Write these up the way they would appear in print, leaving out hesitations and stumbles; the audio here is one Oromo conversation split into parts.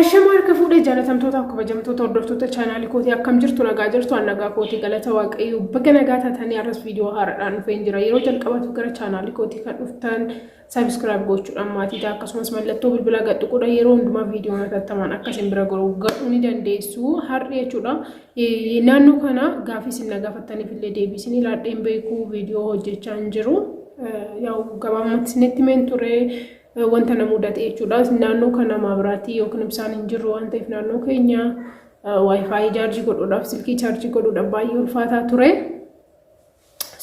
Ashama harka fuudhee jaalatamtootaaf kabajamtoota hordoftoota chaanaalii kootii, akkam jirtu? Nagaa jirtu? An nagaa kootii, galata Waaqayyoo. Baga nagaa taatanii. Har'as viidiyoo haaraadhaan dhufeen jira. Yeroo jalqabaatu gara chaanaalii kootii kan dhuftan subscribe gochuudhaan maatii ta'a. Akkasumas mallattoo bilbilaa gad tuquudhaan yeroo hundumaa viidiyoo hatattamaan akka isin bira gahu godhuu ni dandeessu. Har'i jechuudha naannoo kana gaafii isin na gaafattaniif illee deebii isin laadheen beekuu viidiyoo hojjechaa hin jiru. Yaa'u gabaabumatti isinitti himeen ture wanta na mudate jechuudha. Naannoo kana maabiraatii yookiin ibsaan hin jirru waan ta'eef, naannoo keenya WiFi chaarjii godhuudhaaf, silkii chaarjii godhuudhaaf baay'ee ulfaataa ture.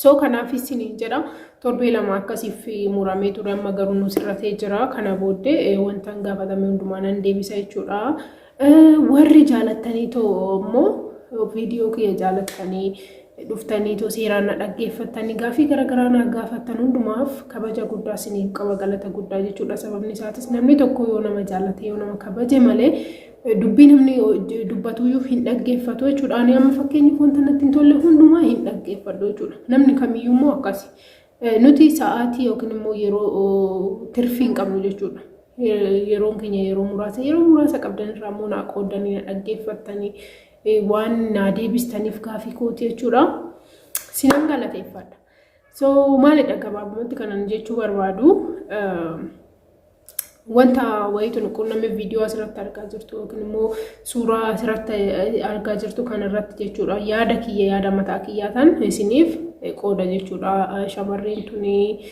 So kanaaf isiniin jedha, torbee 2 akkasiif muramee ture, amma garuu nu sirratee jira. Kana booddee wanta hin gaafatame hundumaa nan deebisa jechuudha. Warri jaalattanii too immoo viidiyoo kiyya jaalattanii dhuftanii too seeraan na dhaggeeffattanii gaafii garaagaraa na gaafattan hundumaaf kabaja guddaa isiniif qaba, galata guddaa jechuudha. Sababni isaatis namni tokko yoo nama jaallate, yoo nama kabaje malee dubbii namni dubbatuyyuu hin dhaggeeffatu jechuudha. Ani amma fakkeenyaaf wanta natti hin tolle hundumaa hin dhaggeeffadhu jechuudha. Namni kamiyyuu immoo akkasi. Nuti sa'aatii yookiin immoo yeroo tirfii hin qabnu jechuudha. Yeroon keenya yeroo muraasa. Yeroo muraasa qabdan irraa immoo naa qooddanii na dhaggeeffattanii waan naa deebistaniif gaafii kooti jechuudha. Sinan galateeffadha. So maalidha gabaabumatti kanan jechuu barbaadu, wanta wayiitu nu qunname viidiyoo asirratti argaa jirtu yookiin immoo suuraa asirratti argaa jirtu kanarratti jechuudha. Yaada kiyya, yaada mataa kiyyaa tan isiniif qooda jechuudha. Shamarreen tuni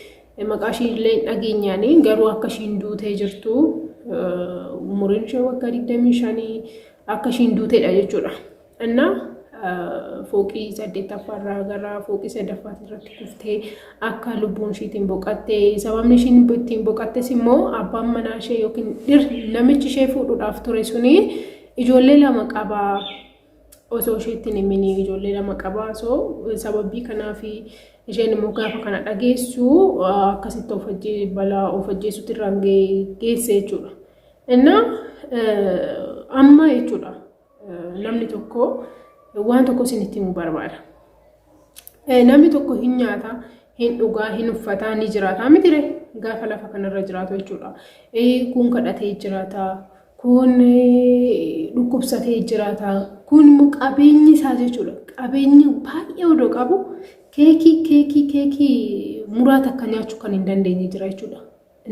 maqaa ishii illee hin dhageenyaani, garuu akka ishiin duutee jirtu, umuriin ishee waggaa 25, akka ishiin duuteedha jechuudha. Innaa fooqii saddeettaffaarraa gara fooqii sadaffaatti irratti kuftee akka lubbuun ishiitiin boqatte. Sababni ishiin ittiin boqattes immoo abbaan manaa ishee yookiin namichi ishee fuudhuudhaaf ture suni ijoollee lama qaba. Osoo isheetti hin himini ijoollee lama qaba. So sababii kanaaf isheen immoo gaafa kana dhageessu akkasitti of balaa of ajjeesuutti irraan geesse jechuudha. Innaa amma jechuudha namni tokko waan tokko isinitti himuu barbaada. Namni tokko hin nyaata, hin dhugaa, hin uffataa, ni jiraata mitire gaafa lafa kanarra jiraatu jechuudha. Kun kadhatee jiraata, kun dhukkubsatee jiraata, kun immoo qabeenyi isaa jechuudha. Qabeenyi baay'ee odoo qabu keekii keekii keekii muraa takka nyaachuu kan hin dandeenye jira jechuudha.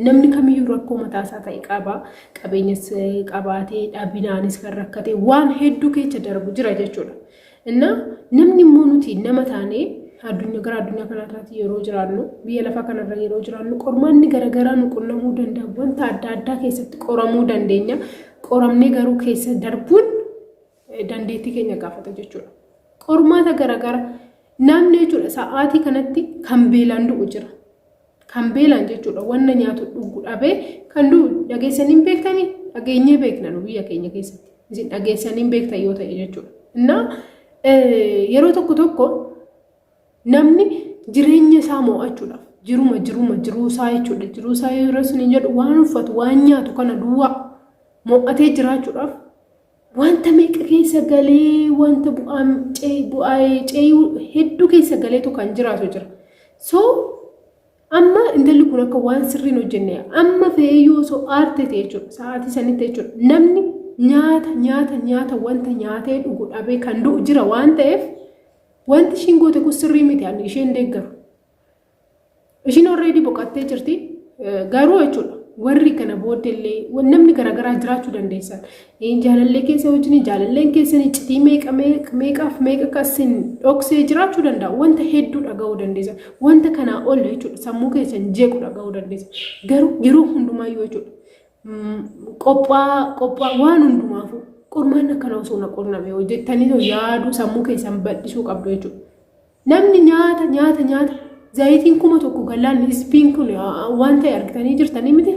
Namni kamiyyuu rakkoo mataa isaa ta'e qaba. Qabeenyas qabaatee dhabinaanis kan rakkate waan hedduu keessa darbu jira jechuudha. Innaa namni immoo nuti nama taanee addunyaa gara addunyaa kanarratti yeroo jiraannu, biyya lafaa kanarra yeroo jiraannu, qormaanni garaagaraa nu qunnamuu danda'a. Wanta adda addaa keessatti qoramuu dandeenya. Qoramnee garuu keessa darbuun dandeettii keenya gaafata jechuudha. Qormaata garaagaraa namni jechuudha sa'aatii kanatti kan beelaan du'u jira. Kan beelaan jechuudha wanna nyaatu dhugu dhabee kan du'u dhageessanii hin beektanii? Dhageenyee beekna nu biyya keenya keessatti. Isin dhageessanii hin beektan yoo ta'e jechuudha. Innaa yeroo tokko tokko namni jireenya isaa mo'achuudhaaf jiruma jiruma jiruu isaa jechuudha, jiruu isaa yeroo isin hin jedhu, waan uffatu waan nyaatu kana duwwaa mo'atee jiraachuudhaaf wanta meeqa keessa galee, wanta bu'aa ceeyuu hedduu keessa galeetu kan jiraatu jira. So amma intalli kun akka waan sirriin hojjenne amma fe'eeyyuu osoo aarte ta'e jechuudha, sa'aatii sanitti jechuudha, namni nyaata nyaata nyaata wanta nyaatee dhugu dhabee kan du'u jira waan ta'eef, wanti ishiin goote kun sirrii miti. Ani isheen deeggaru. Ishiin already boqottee jirti. Garuu jechuudha warri kana booddeellee namni garaagaraa jiraachuu dandeessan. Jaalallee keessa wajjin jaalalleen keessan iccitii meeqa meeqaaf meeqa kasin dhoksee jiraachuu danda'a. Wanta hedduu dhaga'uu dandeessan. Wanta kanaa ol jechuudha sammuu keessan jeequ dhaga'uu dandeessan. Garuu yeroo hundumaayyuu jechuudha qophaa qophaa waan hundumaafuu qormaan akkana osoo na qunname hojjettanii yaaduu, sammuu keessan bal'isuu qabdu jechuudha. Namni nyaata nyaata nyaata zayitiin 1000 galaanni ispiin kun waan ta'e argitanii jirtanii miti.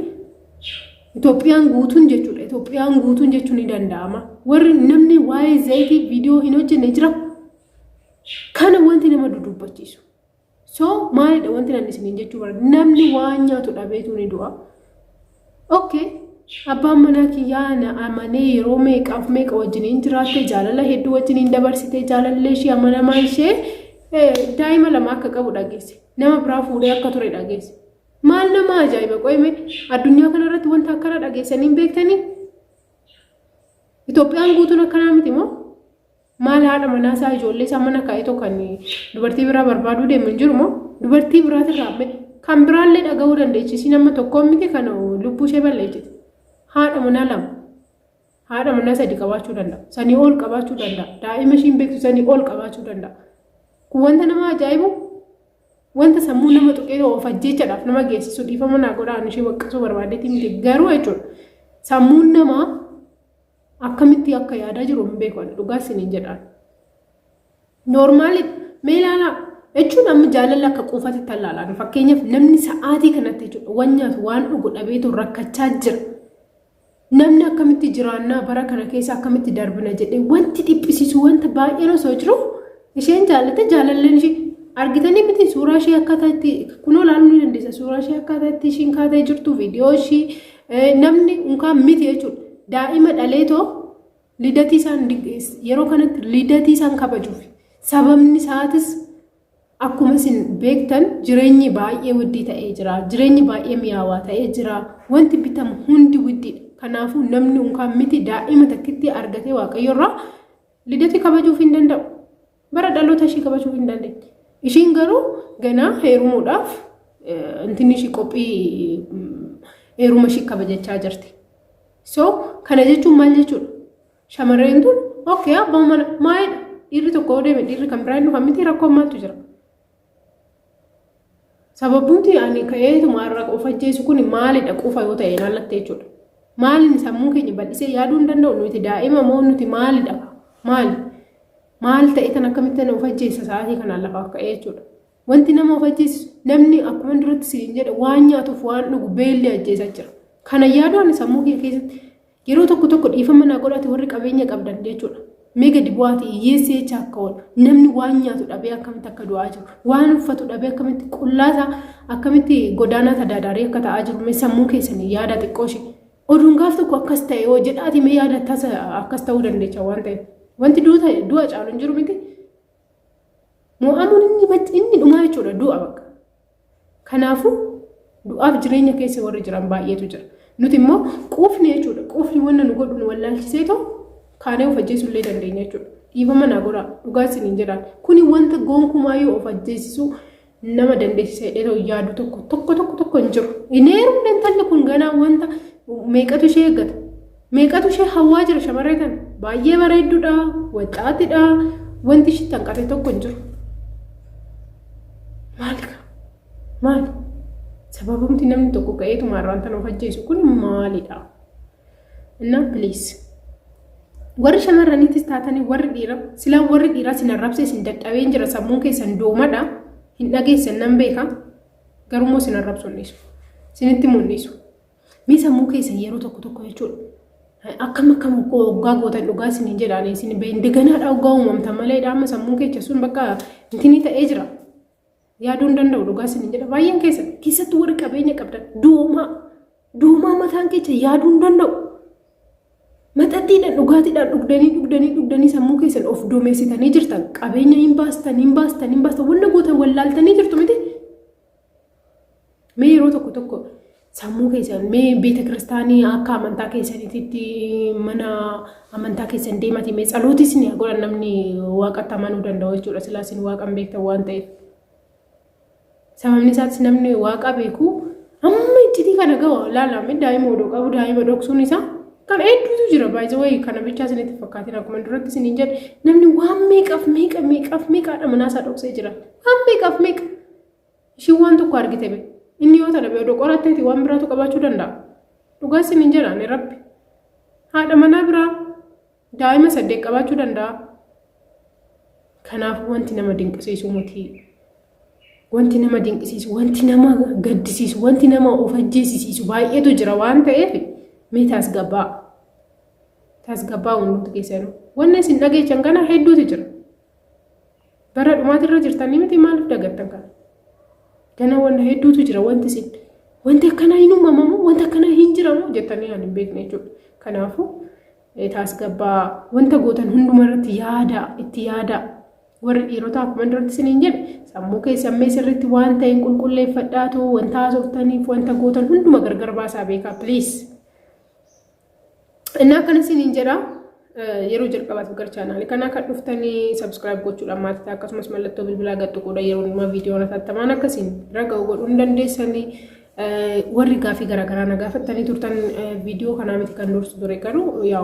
Itoophiyaan guutuun jechuudha. Itoophiyaan guutuun jechuun ni danda'ama. Warri namni waa'ee zayitii viidiyoo hin hojjenne jira. Kana wanti nama dudubbachiisu. So maalidha wanti namni isiniin jechuu barbaadu? Namni waan nyaatu dhabeetu ni du'a. Okay. Abbaan manaa kiyyaa na amanee yeroo meeqaaf meeqa wajjiniin jiraatte, jaalala hedduu wajjiniin dabarsite, jaalallee ishee amanamaa ishee daa'ima lama akka qabu dhageesse. Nama biraa fuudhee akka ture dhageesse. Maal nama ajaa'iba qo'ime, addunyaa kanarratti wanta akkana dhageessanii hin beektanii? Itoophiyaan guutuun akkanaa miti moo? Maal haadha manaa isaa ijoollee isaa mana kaa'ee kan dubartii biraa barbaaduu deemu hin jiru moo? Dubartii biraatirraa kan biraallee dhaga'uu dandeechi. Isiin amma tokkoon miti kan lubbuu ishee balleessite. Haadha manaa lama, haadha manaa sadi qabaachuu danda'a. Sanii ol qabaachuu danda'a. Daa'ima ishiin beektu sanii ol qabaachuu danda'a. Kun wanta nama ajaa'ibu, wanta sammuu nama tuqee of ajjeechaadhaaf nama geessisu. Dhiifama naa godhaan, ishee waqqasuu barbaadeetii miti garuu jechuudha. Sammuun namaa akkamitti akka yaadaa jiru hin beeku, ani dhugaa isiniin jedhaan. Normal mee ilaalaa jechuun amma jaalala akka quufatti tallaalaan. Fakkeenyaaf, namni sa'aatii kanatti jechuudha waan nyaatu waan dhugu dhabeetu rakkachaa jira. Namni akkamitti jiraannaa, bara kana keessa akkamitti darbina jedhee wanti dhiphisiisu wanta baay'een osoo jiru, isheen jaallate, jaalalleen ishee argitanii miti, suuraa ishee akkaataa itti kunoo ilaaluu ni dandeessa, suuraa ishee akkaataa itti ishiin kaatee jirtu, viidiyoo ishii. Namni unkaan miti jechuudha, daa'ima dhaleetoo lidatii isaan yeroo kanatti lidatii isaan kabajuuf. Sababni isaatis akkuma isin beektan jireenyi baay'ee widdii ta'ee jira, jireenyi baay'ee mi'aawaa ta'ee jira, wanti bitamu hundi widdiidha. Kanaafuu namni unkaan miti daa'ima takkitti argatee Waaqayyoorraa lidatii kabajuuf hin danda'u, bara dhaloota ishii kabajuuf hin dandeenye. Ishiin garuu ganaa heerumuudhaaf intinni ishii qophii heeruma ishii kabajachaa jirti. So kana jechuun maal jechuudha? Shamarreen tun okay, abbaan mana maalidha? Dhiirri tokko yoo deeme dhiirri kan biraa hin dhufa miti, rakkoon maaltu jira? Sababumti ani ka'eetuma irra of ajjeesu kun maalidha? Quufa yoo ta'e nallatte jechuudha. Maaliin sammuu keenya bal'isee yaaduu hin danda'u? Nuti daa'ima moo nuti maalidha? Maali? Maal ta'e tan akkamitti of ajjeessa sa'aatii kanaan lafaaf ka'ee jechuudha? Wanti nama of ajjeesisu, namni akkuma duratti siin jedhe waan nyaatuuf waan dhugu beelli ajjeesaa jira. Kana yaaduu ani sammuu kee keessatti yeroo tokko tokko, dhiifama naa godhate, warri qabeenya qabdan jechuudha. Mee gadi bu'aati hiyyeessi jecha akka oolu, namni waan nyaatu dhabee akkamitti akka du'aa jiru, waan uffatu dhabee akkamitti qullaasaa akkamitti godaanaa tadaadaarii akka ta'aa jiru mee sammuu keessanii yaada xiqqoo ishee. Oduun gaaf tokko akkas ta'e yoo jedhaati mee yaada, tasa akkas ta'uu dandeecha waan ta'eef. Wanti du'a caalu hin jiru miti. Mo'amuun inni dhumaa jechuudha du'a bakka. Kanaafuu du'aaf jireenya keessa warri jiran baay'eetu jira. Nuti immoo quufni jechuudha. Quufni wanna nu godhu nu wallaalchisee ta'u kaanee of ajjeesuu illee dandeenya jechuudha. Dhiifama naa godhaa, dhugaa isiniin jedhaan. Kuni wanta gonkumaayyuu of ajjeesisuu nama dandeessisa jedhee ta'u yaadu tokko tokko tokko tokko hin jiru. Hin heerumne intalli kun, ganaa wanta meeqatu ishee eeggata. Meeqatu ishee hawwaa jira shamarree kana. Baay'ee bareedduudha, waxxaatidha, wanti ishee hanqate tokko hin jiru. Maal maali? Sababumti namni tokko ka'eetuma har'aan tana of ajjeesu kun maalidha? Innaa please. Warri shamarraniitis taatanii warri dhiiraa, silaa warri dhiiraa sin arrabsee sin dadhabeen jira, sammuun keessan doomadha, hin dhageessan nan beeka, garuu sin arrabsu hin dhiisu, sinitti mul'isu. Mee sammuu keessan yeroo tokko tokko jechuudha. Akkam akkam hoggaa gootan, dhugaa isin jedhaan, isin ganaadha hoggaa uumamtan malee amma sammuun keessa sun bakka intinii ta'ee jira. Yaaduu hin danda'u, dhugaa isin jedha, baay'een keessan, keessattuu warri qabeenya qabdan, doomaa doomaa mataan keessa yaaduu hin danda'u. Maxaxiidhaan dhugaatiidhaan dhugdanii dhugdanii dhugdanii sammuu keessan of doomeessitanii jirtan. Qabeenya hin baastan, hin baastan, hin baastan, wanna gootan wallaaltanii jirtu miti. Mee yeroo tokko tokko sammuu keessan mee beeta kiristaanii akka amantaa keessaniitti mana amantaa keessan deemati mee tsalootis ni godhan, namni waaqatti amanuu danda'u jechuudha, silaa isin waaqan beektan waan ta'eef. Sababni isaatis namni waaqa beeku amma iccitii kana gahu ilaalame daa'ima odoo qabu daa'ima dhoksuun isaa kan hedduutu jira. Baay'ee wayii kana bichaa isinitti fakkaatin, akkuma duratti isiniin jedhe, namni waan meeqaaf meeqa meeqaaf meeqaadha manaasaa dhoksee jira, waan meeqaaf meeqa. Ishiin waan tokko argite be, inni yoo tana odoo qoratteeti waan biraatu qabaachuu danda'a. Dhugaa isiniin jedha, ani rabbi haadha manaa biraa daa'ima 8 qabaachuu danda'a. Kanaafuu wanti nama dinqisiisu miti. Wanti nama dinqisiisu, wanti nama gaddisiisu, wanti nama of ajjeesisiisu baay'eetu jira waan ta'eef mee tasgabbaa. Tasgabbaa hundumti keessanuu. Wanna isin dhageechan kana hedduutu jira. Bara dhumaatirra jirtanii miti, maaliif dagattan kana? Gana wanna hedduutu jira, wanti isin wanti akkanaa hin uumamamu, wanti akkanaa hin jiramu jettanii ani hin beekne jechuudha. Kanaafuu tasgabbaa, wanta gootan hunduma irratti yaada itti yaada. Warri dhiirotaa akkuma duratti isiniin jedhe, sammuu keessan mee sirriitti waan ta'een qulqulleeffadhaatu, wanta haasoftaniif wanta gootan hunduma gargar baasaa beekaa, please. Innaa akkana isiniin jedha. Yeroo jalqabaatiif gara chaanaalii kanaa kan dhuftanii subscribe gochuudhaan maatii ta'a, akkasumas mallattoo bilbilaa gad tuquudha yeroo hundumaa viidiyoon atattamaan akkasiin bira ga'u godhuu hin dandeessanii. Warri gaafii garaagaraa na gaafattanii turtan, viidiyoo kanaa miti kan dursu ture, garuu yaa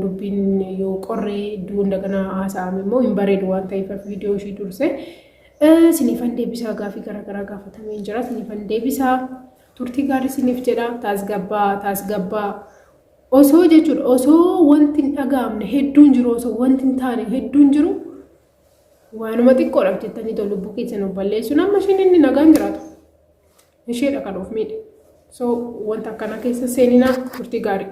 dubbiin yoo qorree duun daganaa haasa'ame immoo hin bareedu waan ta'eef viidiyoo ishii durse siniifan deebisaa. Gaafii garaagaraa gaafatamee jira, siniifan deebisaa. Turtii gaarii siniif jedha. Taasgabbaa, taasgabbaa. Osoo jechuudha, osoo wanti hin dhaga'amne hedduun jiru, osoo wanti hin taane hedduun jiru, waanuma xiqqoodhaaf jettanii too lubbuu keessan of balleessuun, amma isheen inni nagaan jiraatu isheedha kan of miidhe. So wanta akkanaa keessa seeninaa. Turtii gaarii.